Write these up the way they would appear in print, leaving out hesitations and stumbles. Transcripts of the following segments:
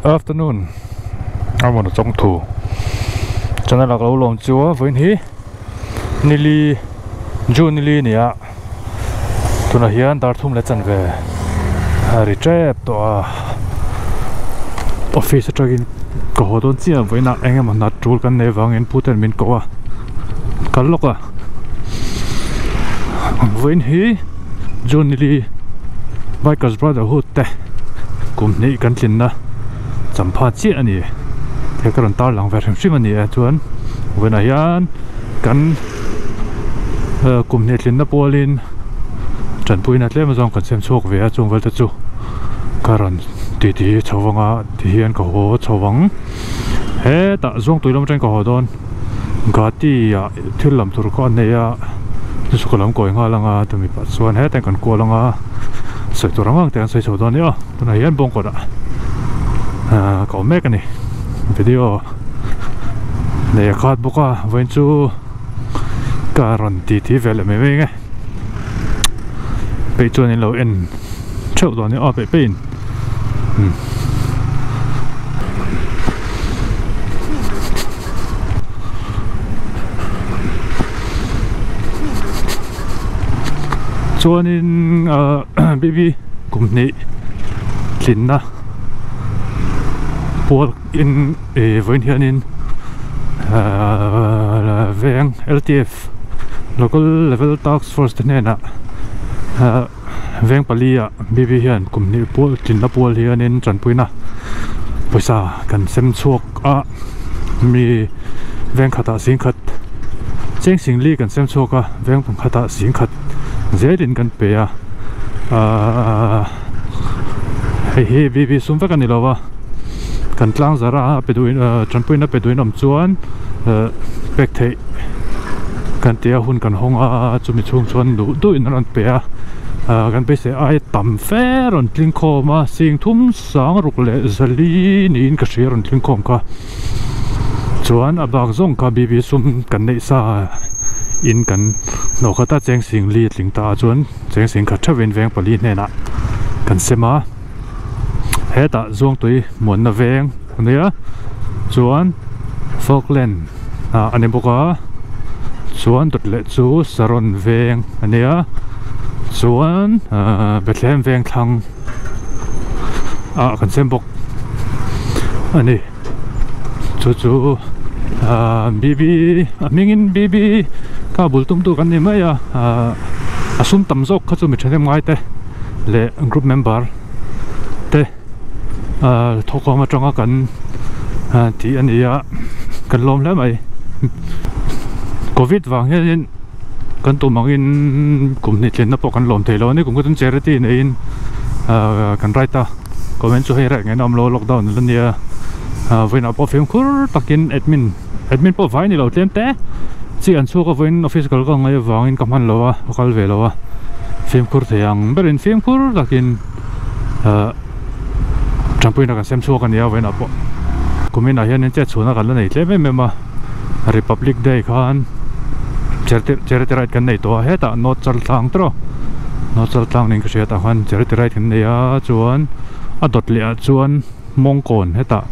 afternoon amon chong thu channel a lo lawm chu a vawiin hi nili June nili nia tunah hian dar thum leh chanve a ri tep tawh a office atangin ka haw dawn chiah vawiin ah eng emaw hna tul kan nei avangin pu ten min koh a kal lawk a vawiin hi June nili Bikers Brotherhood te kum hnih kan tlinna champha chiah a ni he ka rawn tar lang ve hrim hrim a ni e chuan vawiinah hian kan kum hnih tlinna pualin tanpuina tlem azawng kan siam chhuak ve a chung vel te chu ka rawn titi chho vang a ti hian ka haw chho vang hetah zawng tui lam atangin ka haw dawn gati ah thil lam tur kha a nei a chu ka lam kawi nghal ang a tumi pah chuan hetah hian kan kual ang a sawi tur ang ang te an sawi chho dawn a ni aw tunah hian bawngkawt ah ka awm mek a ni video nei a khat bawk a vawiin chu ka rawn ti ti ve leh mai mai ang e peih chuan in lo en theuh dawn nia aw peih peih in umm. Chuanin ahh baby kum hnih tlinna pual in ih vawiin hianin ahh veng L T F local level task force te hnenah ahh veng pali ah B B hian kum hnih pual tlinna pual hianin tanpuina pawisa kan sem chhuak a mi veng khatah sing khat cheng sing li kan sem chhuak a veng khatah sing khat zelin kan pe a ahh hei hi B B sum vek a ni lo va kan tlang zar a pe duhin ahh tanpuina pe duhin awm chuan ahh pek theih kan tia hun kan hawng a chumi chhung chuan duh duhin an rawn pe a ahh kan beisei ai tam fe rawn tling khawm a sing thum sang ruk leh zali niin ka hria rawn tling khawm kha chuan a bak zawng kha B B sum kan neih sa in kan hnawh khat a cheng sing li a tling ta a chuan cheng sing khat theuhin veng pali hnenah kan sem a hetah Zuangtui muanna veng a nia chuan Falkland ah a ni bawk a chuan dawt leh chu Saron veng a nia chuan ahh Bethlehem veng thlang ah kan sem bawk a ni chu chu ahh B B a hmingin B B kha bul tum tu kan ni mai a ahh a sum tam zawk kha chu mi thahnem ngai te leh group member te ahh thawkawm atanga kan tih a ni a kan lawm hle mai covid vang hianin kan tum angin kum hnih tlenna pawh kan lawm thei lo a ni kum kha chuan charity neiin ahh kan write a comment chu hei reng in a awm lo lockdown a la nia ahh vawiinah pawh fimkhur takin admin admin pawh vai ni lo tlem te chi an chhuak a vawiin office kal ka ngaih avangin ka hman lo a ka kal ve lo a fimkhur thei ang berin fimkhur takin ahh tanpuina kan sem chhuak a nia vawiinah pawh kuminah hianin chet chhuahna kan la nei tlem em em a Republic Day khan charity charity ride kan nei tawh a hetah North Chaltlang tawh North Chaltlang niin ka hria tah khan charity ride kan nei a chuan a dawt leh ah chuan Mawngkawn hetah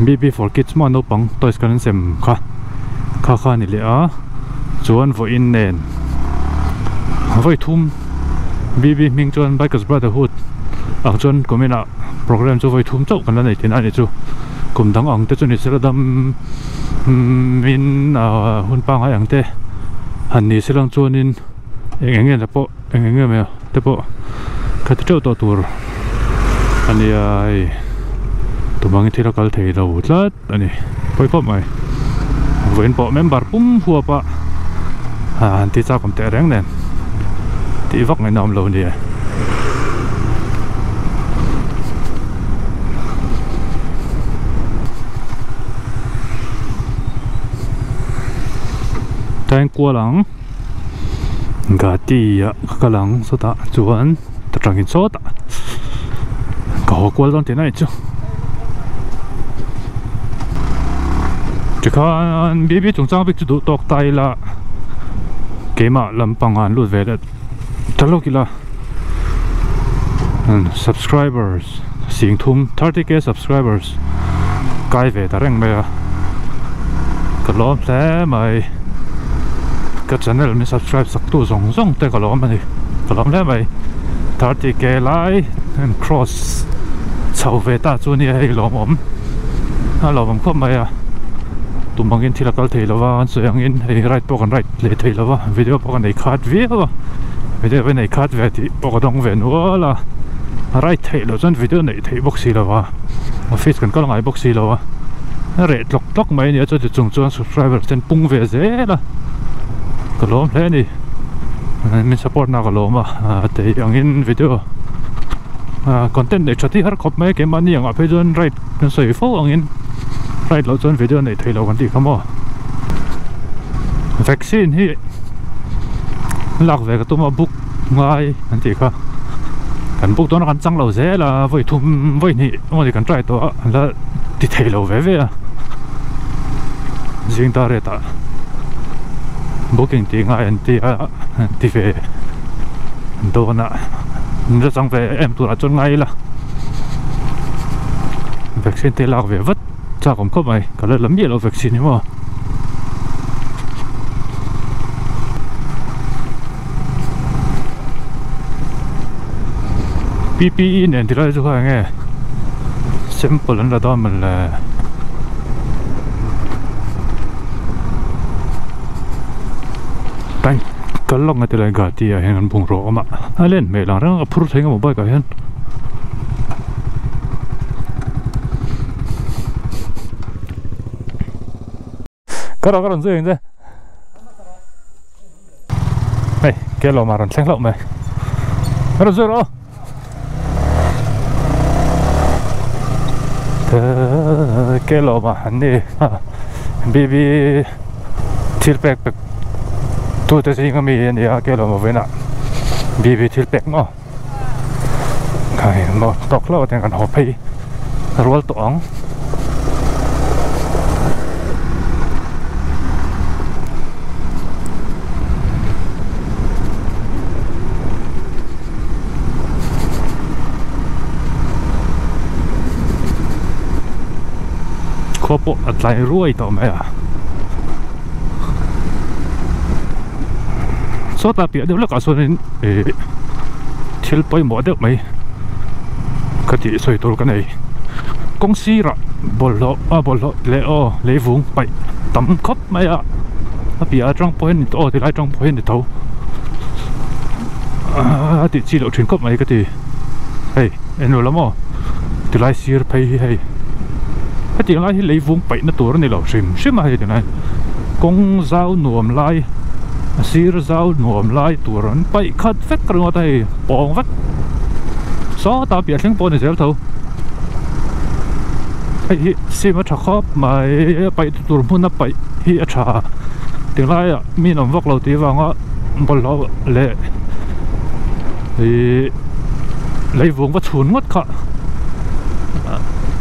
B B for kids maw naupang toys kan sem kha kha kha a ni leh a chuan vawiin nen vawi thum B B hming chuan Bikers Brotherhood ang chuan kumin ah program chu vawi thum chauh kan la nei thin a ni chu kum dang ang te chu ni sela dam min ah hun pangngai ang te han ni sela ang chuanin eng eng nge te pawh eng eng nge te pawh kha ti teuh tawh tur a nia hei tumangin thil a kal thei lo tlat a ni pawi khawp mai vawiin pawh member pum huap a han ti chak awm teh reng nen tih vak ngaihna awm lo a ni e. Tengkual ang. Gati ah ka kal ang sawtah chuan ta tangin sawtah ka haw kual dawn tihna anih chu tikhan B B chungchang bik chu duh tawk ta ila keimah lampang ah an lut ve leh ta lawk ila subscribers sing thum 30k subscribers. Kai ve ta reng mai a ka lawm hle mai ka channel min subscribe sak tu zawng zawng te ka lawm a ni ka lawm hle mai 30k lai an cross chho ve ta chu nia hei lawmawm a lawmawm khawp mai a tum angin thil a kal thei lo va an sawi angin hei ride pawh kan ride leh thei lo va video pawh ka nei khat viau a video ka nei khat ve tih pawh ka dawng ve nual a ride theih loh chuan video neih theih bawk si lo va. Office kan kal ngai bawk si lo a, a reh tlawk tlawk mai a ni a, chuti chung chuan subscriber te an pung ve zel a, ka lawm hle a ni, min support na ka lawm a, tei angin video content neih that hi har khawp mai a, keimahni angah phei chuan ride kan sawi fo angin ride loh chuan video neih theih loh kan tih kha maw, vaccine hi lak ve ka tum a book. Ngai an tih kha kan book dawn a kan chang lo zel a vawi thum vawi hnih emaw kan try tawh a an la ti thei lo ve ve a zing ta rate ah booking tih ngai an ti a an ti ve dawn a an la chang ve em turah chuan ngai ila vaccine te lak ve vat chak awm khawp mai ka la la miah lo vaccine hi maw. PPE nen ti lai chu kha enge sample an la dawn mawn le bank kal lawk nga ti lai gati ah hian an bungraw awm a a len hmel ang reng a phur thei emaw bike ah hian. Ka rawn ka rawn zui ang che Hei ke lawm ah rawn thleng hlauh mai Ka rawn zui rawh aw Ke lawm ah an ni BB thil pek pek tu te zing ami a ni a ke lawm ah vawiin ah BB thil pek maw Khai maw tawk hlauh a tiang kan haw phei rual tawh ang. Khua pawh a tlai ruai tawh mai a. Sawtah piah deuh lawkah chuanin ih thil pawimawh deuh mai ka tih sawi tur ka nei kawng sirah bawlhhlawh a bawlhhlawh leh aw leivung paih tam khawp mai a a piah atang pawh hian aw tilai atang pawh hian ni tho a tih chi loh thin khawp mai ka ti hei englo lam aw tilai sir phei hi hei hetiang lai hi leivung paihna tur a ni lo hrim hrim a hei tilai kawng zau nuam lai a sir zau nuam lai tur an paih khat vek ringawt a hei pawng vek sawtah piah thleng pawh a ni zel tho hei hi sim a tha khawp mai a paih tu tur hmun a paih hi a tha tinglaiah mi an awm vak lo tih avanga bawlhhlawh leh ihh leivung va chhun ngawt kha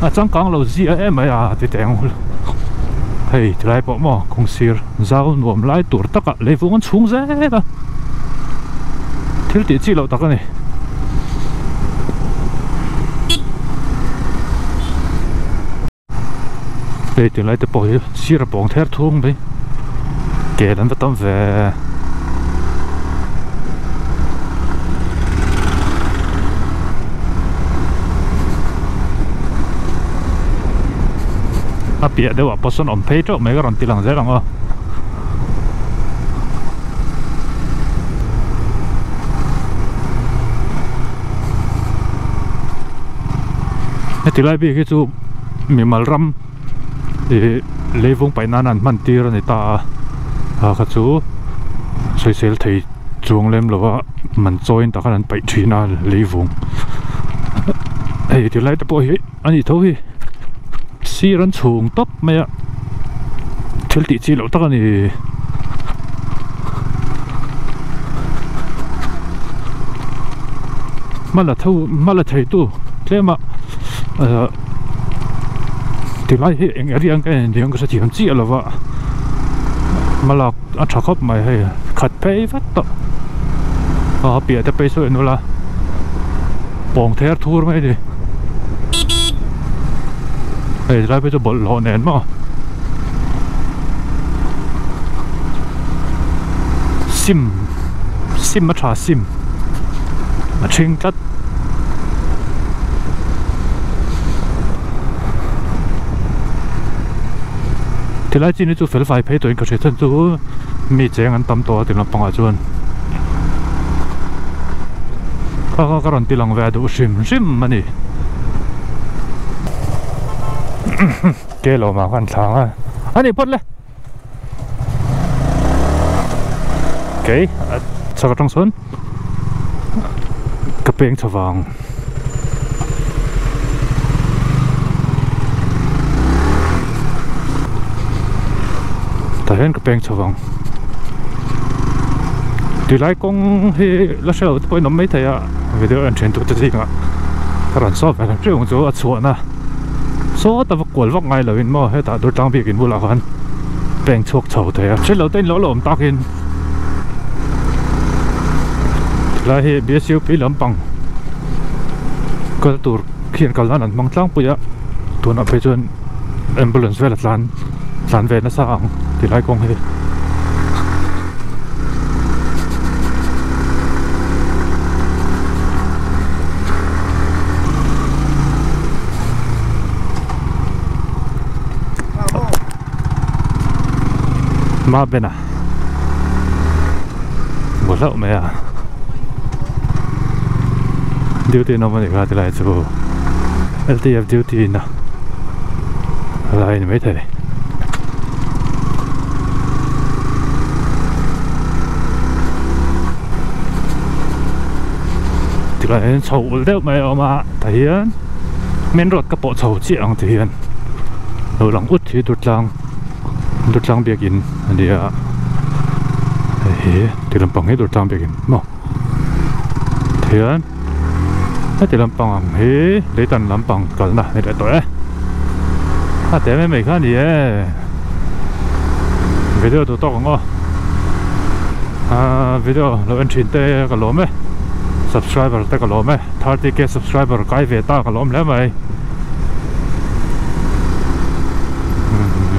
a changkang lo zia em mai a ti teh ang hei tilai pawh maw kawng sir. Zau nuam lai tur takah leivung an chhung zel a, thil tih chi loh tak a ni. Hei tunlai te pawh hi sir a pawng ther thung mai, kel an va tam ve. A piah deuh ah pawh sawn awm phei teuh mai ka rawn ti lang zel ang aw. Heti lai bik hi chu mimal ram ih leivung paih nan an hman tir a ni ta a, a kha chu sawisel thei chuang lem lo a man chawiin tak khan an paih thin a leivung hei ti lai te pawh hi a nih tho hi. Sir an chhung tawp mai a thil tih chi loh tak a ni. Hmala tho hmala thei tu tlem a ahh tilai hi eng area ang ka en diang ka hrethiam chiah lo va hmalak a tha khawp mai hei khat phei vat tawh a piah te phei saw en ula pawng ther thur mai a ni. Hei tilai phei chu bawlhhlawh nen maw sim sim a tha sim a thing tlat. Tilai chin hi chu fel fai phei tawhin ka hria chhan chu mi cheng an tam tawh a ti lampangah chuan kha kha ka rawn ti lang ve a duh hrim hrim a ni ke lo mah khan thlang a a ni phawt le kei a chhak atang sawn ka peng chho vang. Tah hian ka peng chho vang tilai kawng hi la hre lo te pawhin awm maithei a video en thin tute zingah ka rawn sawi ve reng reng chu a chhuahna sawta va kual vak ngai lovin maw hetah Durtlang biakin bulah khan peng chhuak chho thei a hre lo te in lo la awm takin Tilai hi BSUP lampang kal tur khian kal nan an hmang tlangpui a tunah phei chuan ambulance vel a tlan tlan ve nasa ang tilai kawng hi. Mabena bu hlauh mai a duty an awm a nih kha tilai chu L T F duty in a lai a ni maithei. Tilai hian chho ulh deuh mai a awm a tah hian main road ka pawh chho chiah ang ti hian lo lang ut hi Durtlang Durtlang biakin a ni a hei hi ti lampang hi Durtlang biakin maw tihian heti lampang ang hi leitan lampang kalna a ni leh tawh e a te mai mai kha a ni e video duh tawk ang aw ahh video lo en thin te ka lawm e subscriber te ka lawm e 30k subscriber kai ve ta ka lawm hle mai.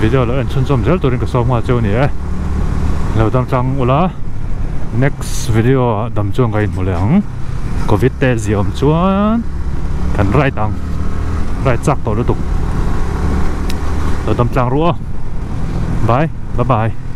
Video lo en chhunzawm zel turin ka sawm nghal chu a ni e. Lo dam tlang ula next video ah dam chuan ka inhmu leh ang. Covid te zia awm chuan kan ride ang ride chak tawh lutuk. Lo dam tlang ruh aw. Bye bye bye.